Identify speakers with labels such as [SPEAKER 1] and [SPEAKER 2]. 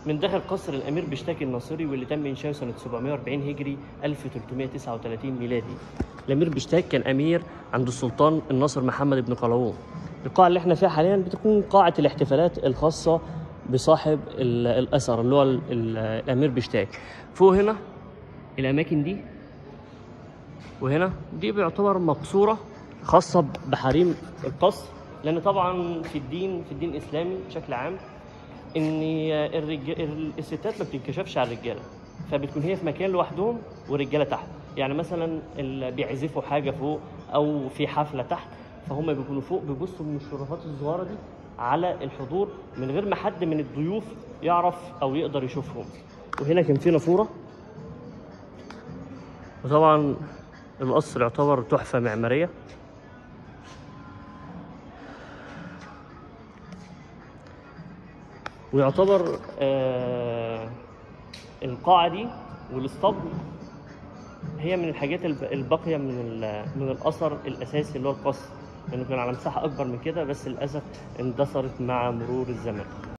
[SPEAKER 1] من داخل قصر الأمير بشتاك الناصري، واللي تم إنشاؤه سنة 740 هجري 1339 ميلادي. الأمير بشتاك كان أمير عند السلطان الناصر محمد بن قلاوون. القاعة اللي احنا فيها حاليا بتكون قاعة الاحتفالات الخاصة بصاحب الأثر اللي هو الأمير بشتاك. فوق هنا الأماكن دي وهنا دي بيعتبر مقصورة خاصة بحريم القصر، لأن طبعا في الدين الإسلامي بشكل عام ان الستات ما بتنكشفش على الرجالة، فبتكون هي في مكان لوحدهم والرجاله تحت. يعني مثلا اللي بيعزفوا حاجة فوق او في حفلة تحت، فهم بيكونوا فوق بيبصوا من الشرفات الصغيرة دي على الحضور من غير ما حد من الضيوف يعرف او يقدر يشوفهم. وهنا كان في نافورة. وطبعا القصر يعتبر تحفة معمارية. ويعتبر القاعة دي والاسطبل هي من الحاجات الباقية من الأثر الأساسي اللي هو القصر، لأنه كان على مساحة أكبر من كده، بس للأسف اندثرت مع مرور الزمن.